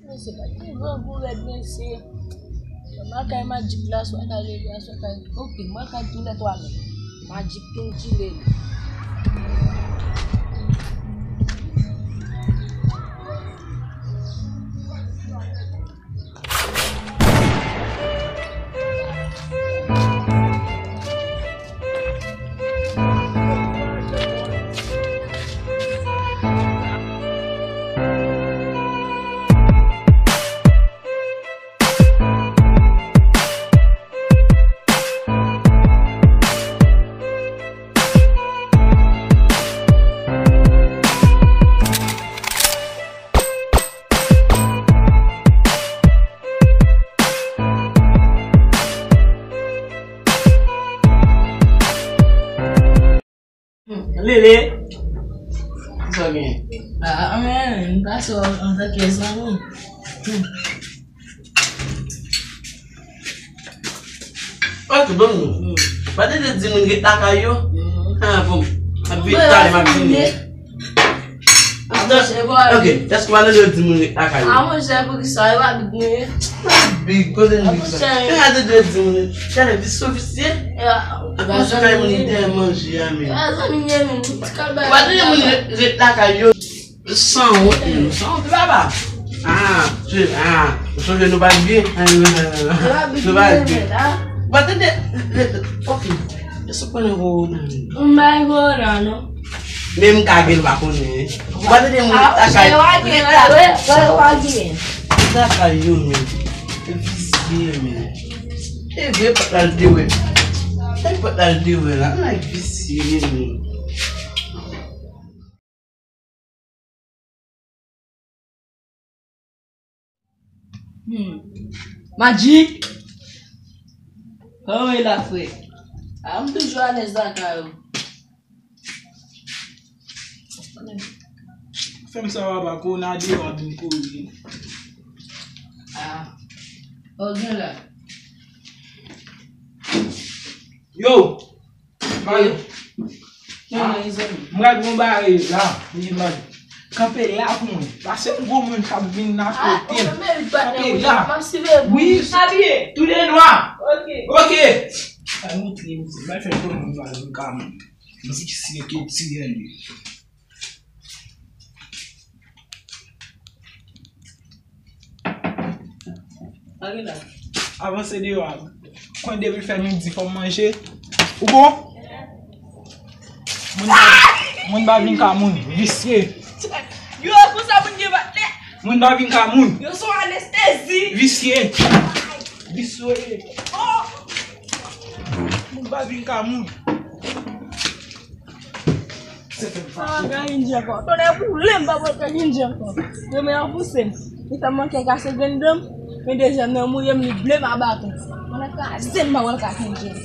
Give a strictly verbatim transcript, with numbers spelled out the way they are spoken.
Mesye, pa t gen grangou rèd, mesye. Mwen kay Magic la, swa ta leve a, swa ta. Oke, mwen kay tou lè twa men. Magic tou jile li. Lele. Sa gen? Ah, men, m pase w antanke zanmi. Ok, bon. Pa tande di moun ret lakay yo. Ah, bon. Anpi talè m ap vini. Ok, èske w pa tande yo di moun ret lakay yo? Ah, monchè, poukisa? Yo pa big, men. Big, kote big sa? Yo pa tande yo di moun ret. Gade, visye, visye. Ap pase kay moun li te manje a, men. Ou pa tande moun ret, ret lakay yo. Sanwont, men. Sanwont, papa. Ah, se, ah, ou sonje nou pa t byen? Ah, nou pa t byen. Ou pa tande, ok. Èske w konnen korona? M bay korona, non. Menm kage l pa konnen. Ou pa tande moun lakay. Lakay yo men. Visye men. E vre pa t al dewe. E pa t al dewe la. Nèg visye men. Hmm. Magic! Kòman w ye la, frè? Ah, m toujou alèz lakay ou. Fè m sa, papa, korona deyò ap vin kouri. Ah. Ok la. Yo! Mwen pral gon bagay la, li mande. Kanpe la pou mwen. Pase yon gwo moun k ap vin nan kote m. Kanpe la. Wi. Tou de nwa. Ok. Ay, montre m. Mwen fè tout moun pral vin ka moun. Mwen se ki si ke ti li. Avanse deyò a. Konn depi l fè midi fò m manje. Ou bon? Moun pa, moun pa vin ka moun. Visye. Yo, konsa moun gen patnè. Moun pa vin ka moun. Yo, se yon anestezi. Visye. Visye. Oh. Moun pa vin ka moun. Sa va gen Indyen ankò. Tonnè boule m pa pral ka Indyen ankò. Premye an pouse m. Li fè m manke kase grenn dan m. Men dezyèm nan mouye m, li ble m a baton. Mwen nan kraze m pa pral ka Indyen.